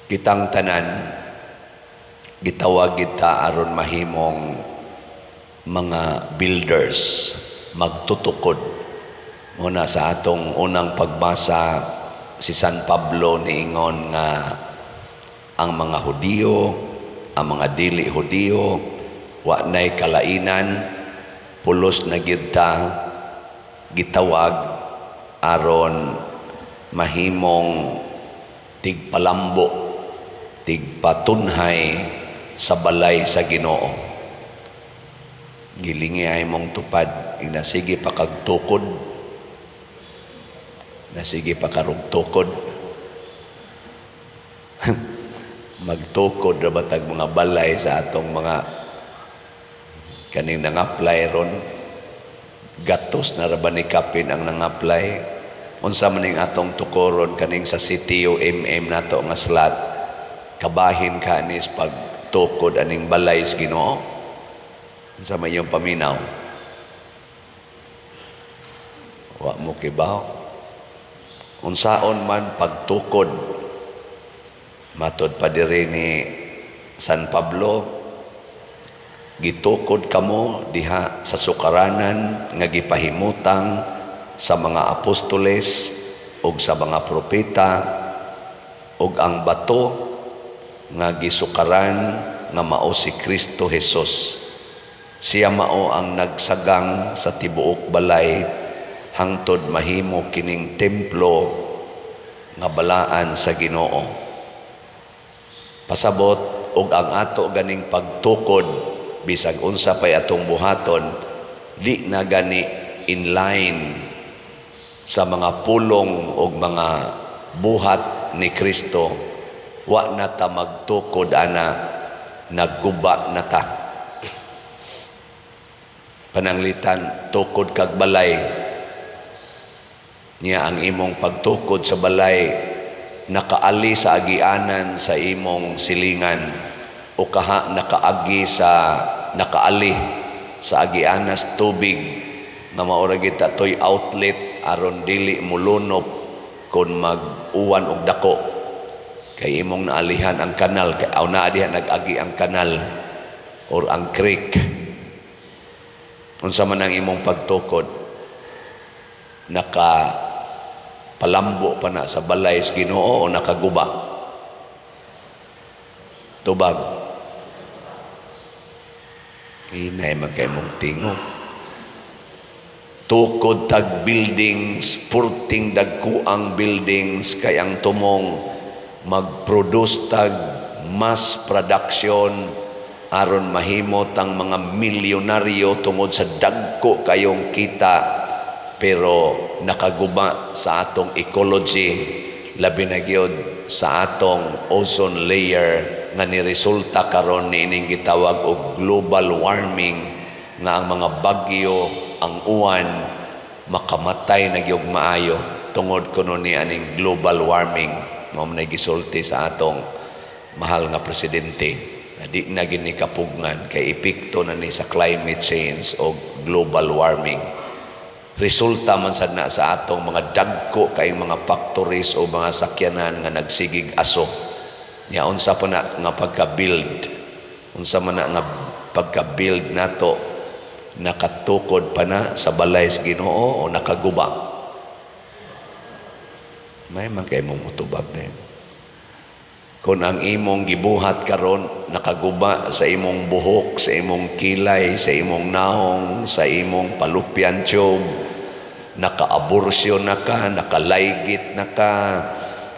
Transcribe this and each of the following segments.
Kitang tanan gitawag kita aron mahimong mga builders, magtutukod. Muna sa atong unang pagbasa, si San Pablo niingon nga ang mga Hudiyo, ang mga dili Hudiyo, wa nay kalainan, pulos na gyud ta gitawag aron mahimong tigpalambo, tigpatunhay sa balay sa Ginoo. Gilingi ay mong tupad, nasige pa kag tukod, nasige pa karog tukod. Magtukod ra ba tag mga balay sa atong mga kaning nang-apply ron? Gatos na ra ba ni kapin ang nang-apply? Unsa man ning atong tukoron kaning sa CTO MM nato nga slot, kabahin ka anis pag tukod aning balay sa Ginoo? Unsa man iyong paminaw? Wa mo kibaw. Unsaon man pagtukod? Matod pa diri ni San Pablo, gitukod kamo diha sa sukaranan nga gipahimutang sa mga apostoles ug sa mga propeta, ug ang bato nga gisukaran nga mao si Kristo Jesus. Siya mao ang nagsagang sa tibuok balay hangtod mahimo kining templo nga balaan sa Ginoo. Pasabot og ang ato ganing pagtukod, bisag unsa pay atong buhaton, di na gani in line sa mga pulong og mga buhat ni Kristo, wa na ta magtukod ana, nagguba na ta. Pananglitan tukod kag balay niya, ang imong pagtukod sa balay nakaali sa agianan sa imong silingan o kaha nakaagi sa nakaali sa agianas tubig nga maura kita toy outlet aron dili mulunop kon mag-uwan og dako, kay imong naalihan ang kanal, kay aw naa diha nag-agi ang kanal or ang creek. Unsa man ang imong pagtukod, naka palambo pa na sa balay sa Ginoo o nakaguba? Tubag. Hinay man kay mong tingog. Tukod tag buildings, purting dagkuang buildings, kay ang tumong mag-produce tag mass production aron mahimot ang mga milyonaryo tungod sa dagko kayong kita, pero nakaguba sa atong ecology, labi na gyud sa atong ozone layer nga niresulta karon niining gitawag og global warming, nga ang mga bagyo, ang uwan, makamatay na gyud maayo tungod kuno ni aning global warming. Mao man gisulti sa atong mahal nga presidente na di na gini kapugngan kay epekto na ni sa climate change o global warming. Resulta man sad na sa atong mga dagko kay mga factories o mga sakyanan nga nagsigig aso nya. Unsa pa na nga pagka-build, unsa man na nga pagka-build nato, nakatukod pa na sa balay sa Ginoo o nakaguba? May man kay mong mutubag na yun. Kung ang imong gibuhat karon nakaguba sa imong buhok, sa imong kilay, sa imong naong, sa imong fallopian tube, nakaaborsyon na ka, nakalaygit na ka,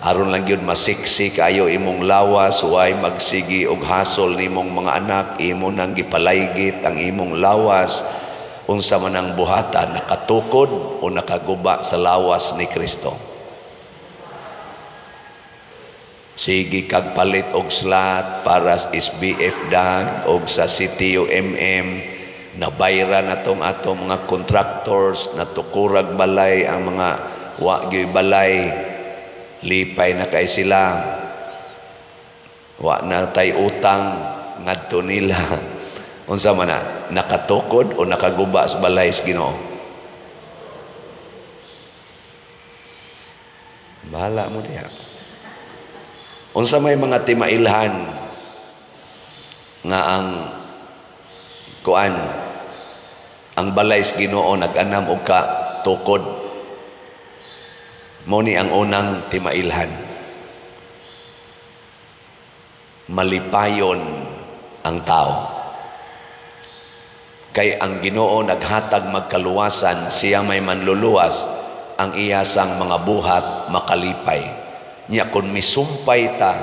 aron lang yun masiksi kayo imong lawas, way magsigi og hasol nimong mga anak, imo nang gipalaygit ang imong lawas, unsa man ang buhatan, nakatukod o nakaguba sa lawas ni Kristo? Sige kag palit og slot para sa SBF dag og sa CTUMM, nabayra na tong atong mga contractors, natukurag balay ang mga wa gyoy balay, lipay na kay sila, wa na tay utang ngadto nila. Unsa man na, nakatukod o nakaguba sa balay sa Ginoo? Bahala mo diha. Unsa may mga timailhan nga ang kuan, ang balay sa Ginoo nag-anam og ka tukod? Mo ni ang unang timailhan: malipayon ang tao kay ang Ginoo naghatag magkaluwasan, siya may manluluwas, ang iya sang mga buhat makalipay. Nya kon misumpay ta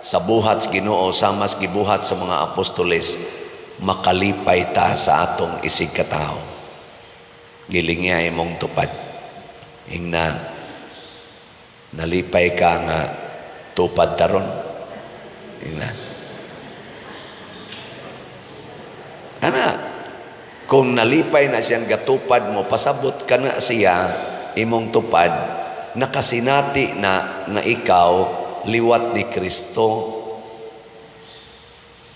sa buhat sa Ginoo samas gibuhat sa mga apostoles, makalipay ta sa atong isig katawo. Gilingya imong tupad. Ingna, "Nalipay ka nga tupad taron?" Ingna. Ana, kung nalipay na siyang gatupad mo, pasabot ka na siya imong tupad, nakasinati na nga ikaw liwat ni Kristo.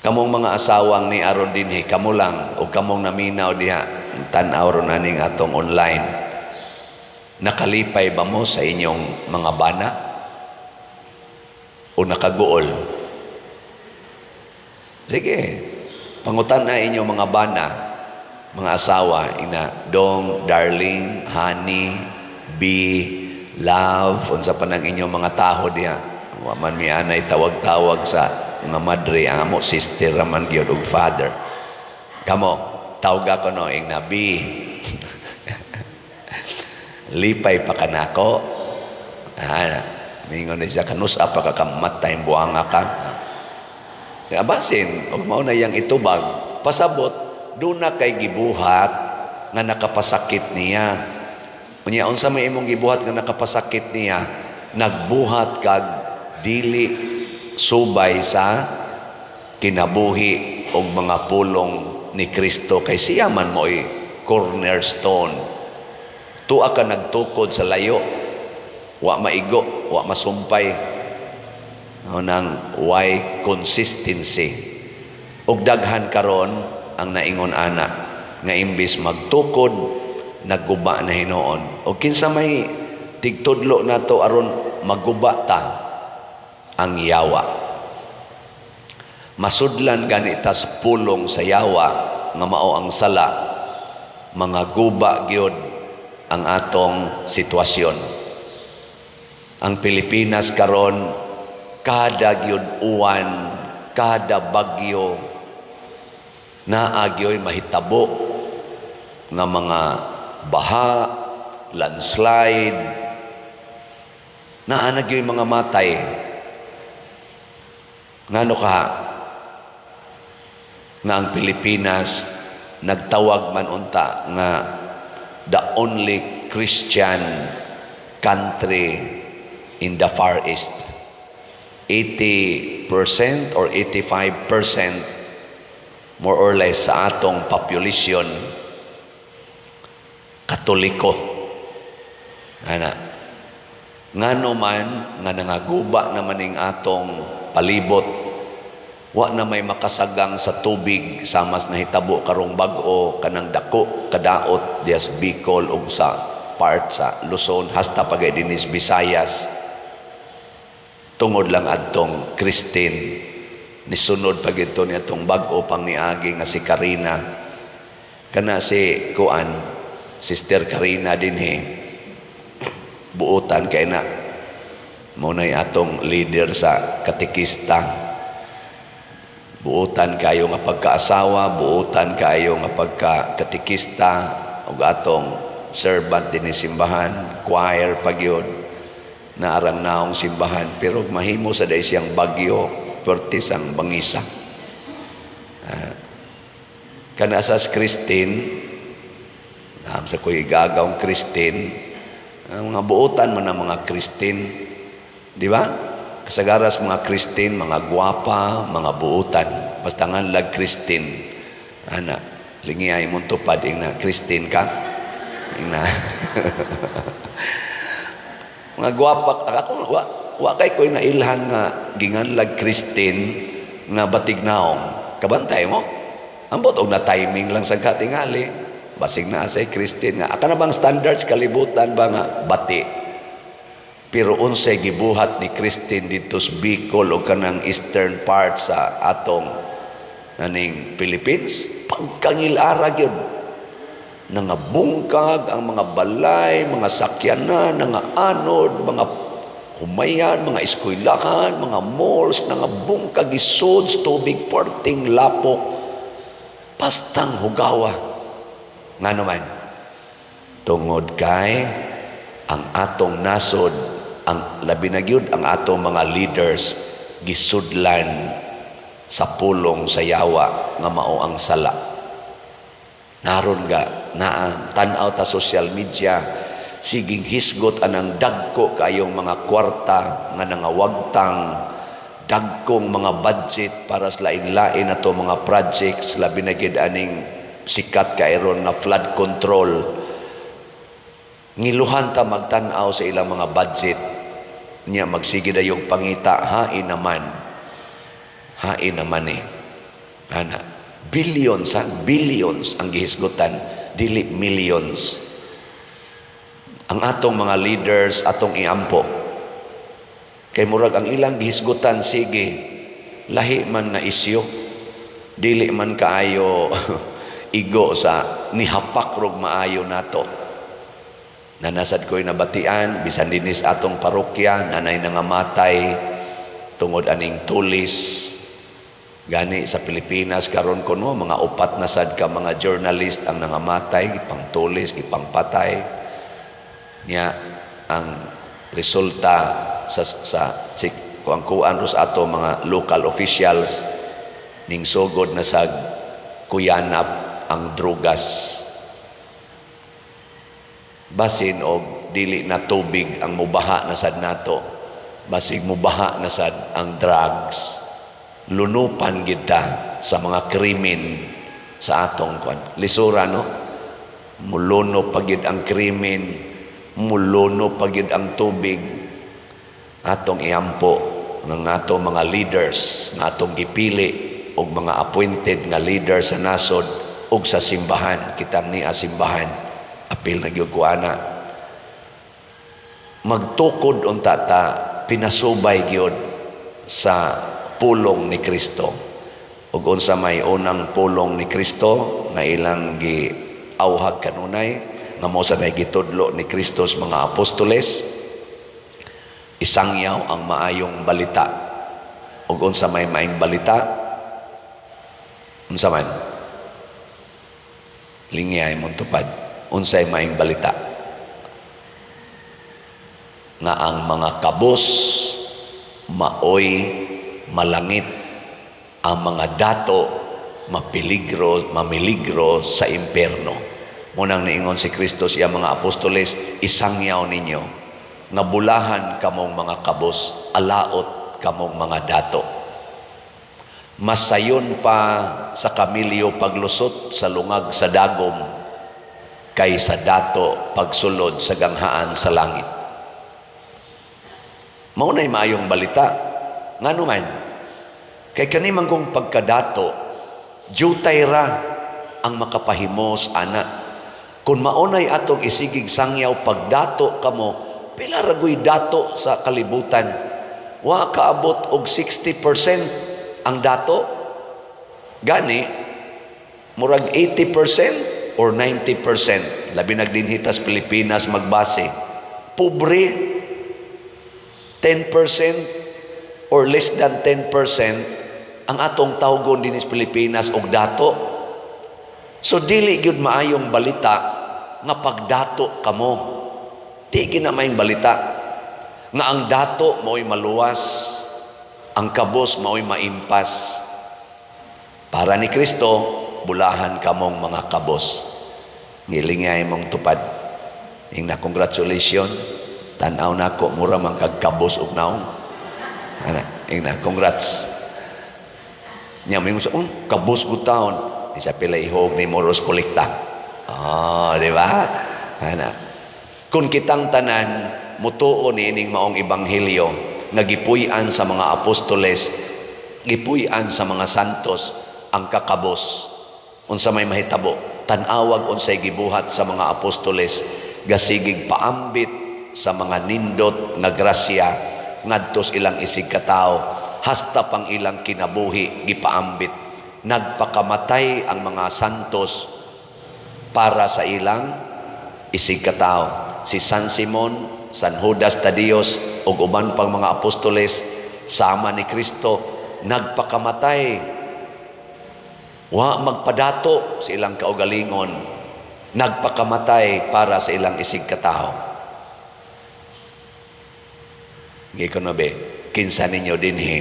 Kamong mga asawang ni aron dinhi, kamo lang o kamong naminaw diha, tan-aw ron aning atong online. Nakalipay ba mo sa inyong mga bana? O nakaguol? Sige, pangutan na inyong mga bana, mga asawa, ina, dong, darling, honey, be, love, unsa pa nang inyong mga taho diha. Wa man mi anay tawag-tawag sa mga madre, ang amo sister raman gyud ug father. Kamo, tawga ko no, ingna, "Be. Lipay pa kanako?" Ah, mingon ni siya, "Kanusa pa ka, kamatay buanga ka." Abasin, og mao na yang itubag, pasabot, duna kay gibuhat nga nakapasakit niya. Unya, unsa may imong gibuhat nga nakapasakit niya? Nagbuhat kag dili subay sa kinabuhi og mga pulong ni Kristo kay siya man mo'y cornerstone. Tuwa ka nagtukod sa layo, wa maigo, wa masumpay. Mao nang why consistency. Ug daghan karon ang naingon ana nga imbis magtukod, nagguba na hinuon. O kinsa may tigtudlo nato aron magguba ta? Ang yawa. Masudlan gani tas pulong sa yawa nga mao ang sala, mga guba gyud ang atong sitwasyon. Ang Pilipinas karon, kada gyud uwan, kada bagyo, naa gyoy mahitabo nga mga baha, landslide, naa na gyoy mga matay. Ngano ka nga ang Pilipinas nagtawag man unta nga the only Christian country in the Far East? 80% or 85% more or less sa atong population, Katoliko. Ana. Ngano man nga nangaguba naman ning atong palibot, wa na may makasagang sa tubig samas nahitabo karong bag-o kanang dako kadaot dias Bicol ug sa part sa Luzon hasta pagay dinis Visayas, tungod lang adtong Kristine. Nisunod pag ito ni atong bag-o pang niagi nga si Karina, kana si kuan, Sister Karina dinhi, buotan kay na mo na atong leader sa katekista. Buotan kayo nga pagkaasawa, buotan kayo nga pagka-katekista ug atong servant din simbahan, choir pagyud naarang naong simbahan, pero mahimo sa day siyang bagyo, pertis ang bangisa. Kana sa Christine, sa ko'y gagawng Christine, ang mga buotan man ang mga Christine, di ba? Kasagaras mga Christine, mga gwapa, mga buotan. Basta nga lag Christine. Ana, lingi ay mong tupad, ingna, "Christine ka?" Ingna. Mga gwapa, ako, wa kay ko'y nailhan nga ginganlag Christine nga batig naong. Kabantay mo? Ambot og na timing lang sa katingali. Basig na say Christine nga. Aka na bang standards kalibutan ba nga bati? Pero unsay gibuhat ni Christine didto sa Bicol o kanang eastern part sa atong naning Philippines? Pagkangilara gyud. Nangabungkag ang mga balay, mga sakyanan, nangaanod, mga humayan, mga eskwelahan, mga malls, nangabungkag, isod tubig, perting lapok. Pastang hugawa. Ngano man? Tungod kay ang atong nasod, ang labi na gyud ang atong mga leaders, gisudlan sa pulong sa yawa nga mao ang sala. Naron ga naa tan-aw ta social media, siging hisgot anang dagko kayong mga kwarta nga nangawagtang, dagkong mga budget para sa lain-lain nato mga projects, labi na gid aning sikat kairon nga flood control. Ngiluhan ta magtan-aw sa ilang mga budget niya, magsige dayong pangita, hain naman, hain naman eh ana. Billions ha, billions ang gihisgutan, dili millions. Ang atong mga leaders, atong iampo kay murag ang ilang gihisgutan, sige lahi man nga isyu, dili man kaayo igo sa nihapak rog maayo nato. Nanasad ko'y nabatian, bisan dinis atong parokya, nanay nangamatay tungod aning tulis. Gani sa Pilipinas karon kuno mga upat na sad ka mga journalist ang nangamatay, gipang tulis, gipang patay. Nya ang resulta sa si kuang kuan ros ato mga local officials, ning sugod na sa kuyanap ang drugas. Basin og dili na tubig ang mubaha na sad nato, basig mubaha na sad ang drugs. Lunupan kita sa mga krimen sa atong kwan lisura, no? Muluno pagid ang krimen, muluno pagid ang tubig. Atong iampo ng atong mga leaders nga atong gipili og mga appointed nga leader sa nasod ug sa simbahan, kitang niya simbahan, apil na gyud ko ana, magtukod unta ta pinasubay gyud sa pulong ni Kristo. Ug unsa may unang pulong ni Kristo nga ilang giawhag kanunay, nga mao sa nay gitudlo ni Kristo sa mga apostoles? Isangyaw ang maayong balita. Ug unsa may maayong balita? Unsa man? Lingyay mong tupad. Unsay maayong balita? Nga ang mga kabos maoy malangit, ang mga dato mapiligro, mamiligro sa impierno. Munang niingon si Kristo sa iyang mga apostoles, "Isangyaw ninyo nga bulahan kamong mga kabos, alaot kamong mga dato. Mas sayon pa sa kamilyo paglusot sa lungag sa dagom kaysa dato pagsulod sa ganghaan sa langit." Mao na'y maayong balita. Ngano man? Kay kani man kong pagkadato, jutay ra ang makapahimos ana. Kung maunay atong isigig sangyaw pagdato kamo, pila ra guy dato sa kalibutan? Wa kaabot og 60% ang dato. Gani murag 80% or 90%, labi nagdinhi tas Pilipinas magbase. Pobre, 10% or less than 10% ang atong tawgon dinhi sa Pilipinas og dato. So dili gyud maayong balita nga pagdato kamo. Di gyud na maayong balita nga ang dato mao'y maluwas, ang kabos mao'y maimpas. Para ni Kristo, bulahan kamong mga kabos. Ngilingay mong tupad. Ing na congratulations. Tanaw nako, mura man kag kabos og naong. Ana, ing na congrats. Nya mo sa kabos ko taon. Isa pila ihog ni Moros kolekta. Ah, di ba? Ana. Kung kitang tanan mutuo niining maong ebanghelyo nga gipuy-an sa mga apostoles, gipuy-an sa mga santos ang kakabos, unsa may mahitabo? Tan-awag unsay gibuhat sa mga apostoles, gasigig paambit. sa mga nindot nga grasya ngadto sa ilang isig katawo, hasta pang ilang kinabuhi gipaambit. Nagpakamatay ang mga santos para sa ilang isig katawo. Si San Simon, San Judas Tadios ug uban pang mga apostoles sama ni Kristo, nagpakamatay, wa magpadato sa ilang kaugalingon, nagpakamatay para sa ilang isig katawo. Giko na be, kinsa ninyo dinhi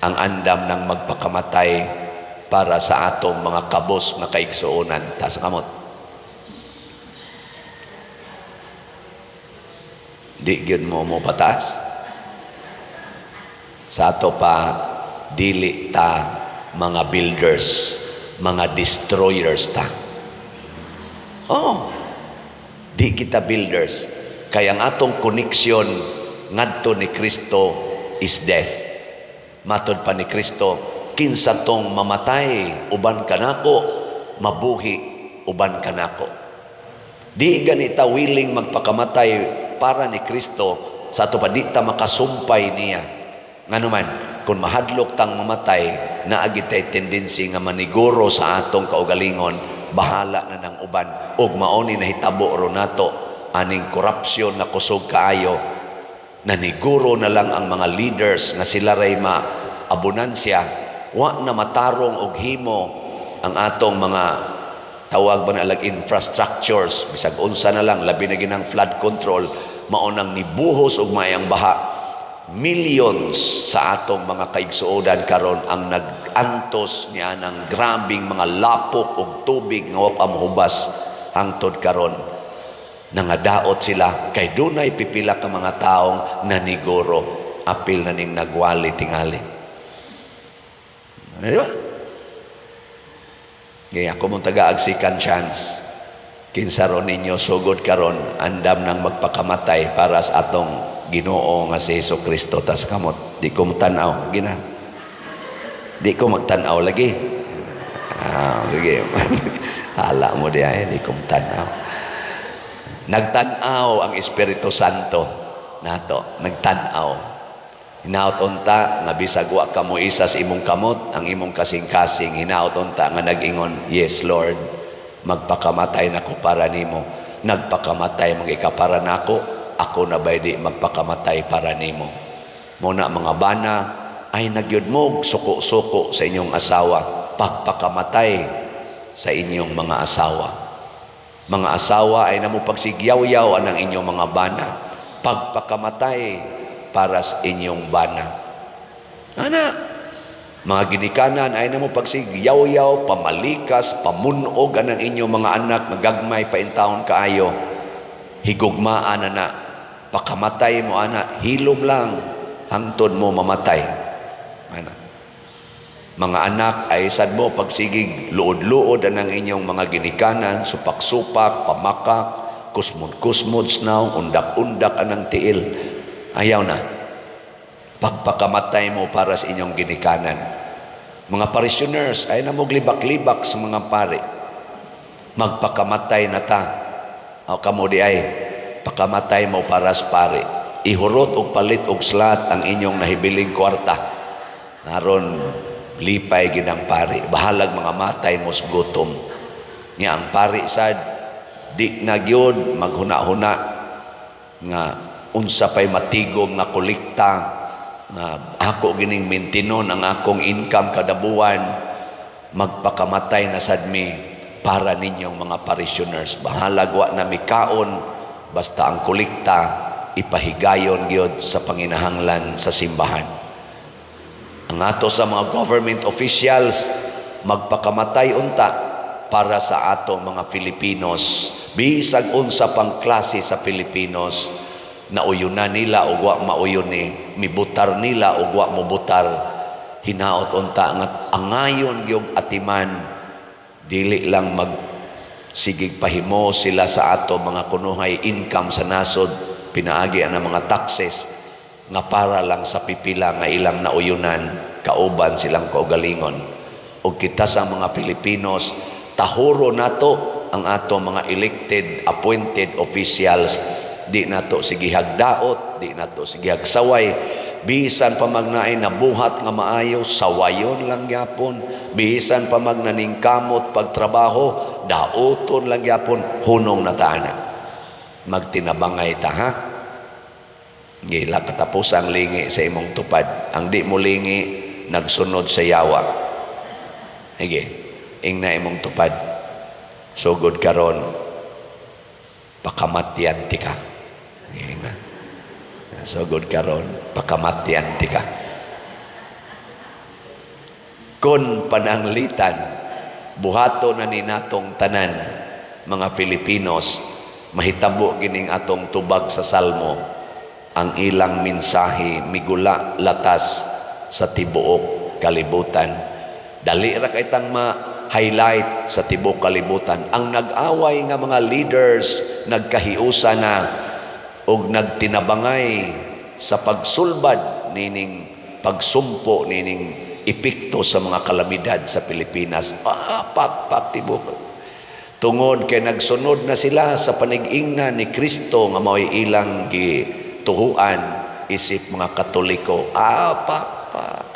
ang andam ng magpakamatay para sa atong mga kabos nga kaigsuonan? Taas ang kamot. Di gyud mo mo pataas. Sa ato pa, dili ta mga builders, mga destroyers ta. Oh, di kita builders. Kaya ang atong connection ngadto ni Kristo is death. Matod pa ni Kristo, kinsa tong mamatay uban kanako, mabuhi uban kanako. Di ganita willing magpakamatay para ni Kristo. Sa ato pa, di ta makasumpay niya. Nganuman, kung mahadlok tang mamatay, naagi tay tendency nga maniguro sa atong kaugalingon, bahala na ng uban. Ug mao ni nahitabo ron nato aning korupsyon nga kusog kaayo, naniguro na lang ang mga leaders nga sila ray maabunansya, wa na matarong og himo ang atong mga tawag ba na lag infrastructures, bisag unsa na lang, labi na ginang flood control. Mao nang nibuhos og maayang baha. Millions sa atong mga kaigsuonan karon ang nag-antos niya ng grabing mga lapok og tubig nga wa pa mohubas hangtod karon. Nangadaot sila kay dunay pipila ka mga taong naniguro, apil na ning nagwali tingali. Di ba? Kaya ako mong tagaag second chance. Kinsa ron ninyo sugod karon andam nang magpakamatay para sa atong Ginoo nga si Hesus Kristo? Tas kamot. Di ko magtan-aw gina. Di ko magtan-aw lagi. Ah, lagi. Hala mo di ay di ko magtan-aw. Nagtan-aw ang Espiritu Santo nato, nagtan-aw. Hinaot unta nga bisag wa ka mo isa sa imong kamot, ang imong kasing-kasing hinaot unta nga nag-ingon, "Yes Lord, magpakamatay nako para nimo. Nagpakamatay mga ika para nako, ako na bay di magpakamatay para nimo?" Mo na mga bana, ay nagyud mo suko-suko sa inyong asawa, pagpakamatay sa inyong mga asawa. Mga asawa, ay namo pagsigyaw-yaw anang inyong mga bana, pagpakamatay para sa inyong bana. Ana, mga ginikanan, ay namo pagsigyaw-yaw, pamalikas, pamunog anang inyong mga anak, magagmay pa intawon kaayo. Higugmaan na na, pakamatay mo ana, hilom lang, hangtod mo mamatay. Ana. Mga anak, ay sad mo pagsigig luod-luod anang inyong mga ginikanan, supak-supak, pamakak, kusmod-kusmod snaw, undak-undak anang tiil. Ayaw na. Pagpakamatay mo para sa inyong ginikanan. Mga parishioners, ay na moglibak-libak sa mga pare. Magpakamatay na ta. O kamo di ay, pakamatay mo para sa pare. Ihurot og palit og slot ang inyong nahibiling kwarta. Aron lipay ginang pare. Bahalag mga matay mo sa gutom. Nya ang pare sad di na gyud maghuna-huna nga unsa pay matigom nga kolekta nga ako gining maintain-on ang akong income kada buwan. Magpakamatay na sad mi para ninyong mga parishioners. Bahalag wa na mikaon, basta ang kolekta ipahigayon gyud sa panginahanglan sa simbahan. Ang ato sa mga government officials, magpakamatay unta para sa ato mga Filipinos, bisag unsa pang klase sa Filipinos, nauyunan nila o wa mauyon ni, mibutar nila o wa mobutar, hinaot unta nga angayon gyud atiman, dili lang mag sigig pahimo sila sa ato mga kunuhay income sa nasod pinaagi ang mga taxes nga para lang sa pipila nga ilang nauyunan kauban silang kaugalingon. Ug kita sa mga Pilipinos, tahuro nato ang ato mga elected appointed officials. Di nato sigihag daot, di nato sigihag saway. Bisan pa man naay nabuhat nga maayo, sawayon lang gyapon. Bisan pa man naningkamot pagtrabaho, daoton lang gyapon. Hunong na ta ana. Magtinabangay ta, ha. Gila katapos ang lingi sa imong tupad. Ang di mo lingi, nagsunod sa yawa. Sige, ingna imong tupad. Sugod karon, pakamatyan tika. Ingna. Sugod karon, pakamatyan tika. Kung pananglitan, buhato na ni natong tanan, mga Filipinos, mahitabo gining atong tubag sa Salmo, ang ilang mensahe migula latas sa tibuok kalibutan. Dali ra kay tang ma-highlight sa tibuok kalibutan. Ang nag-away nga mga leaders, nagkahiusa na og nagtinabangay sa pagsulbad nining pagsumpo nining epekto sa mga kalamidad sa Pilipinas. Ah, pak pak tibuok. Tungod kay nagsunod na sila sa panig-ingna ni Kristo nga mao'y ilang gituhuan isip mga Katoliko. Ah, pak pak.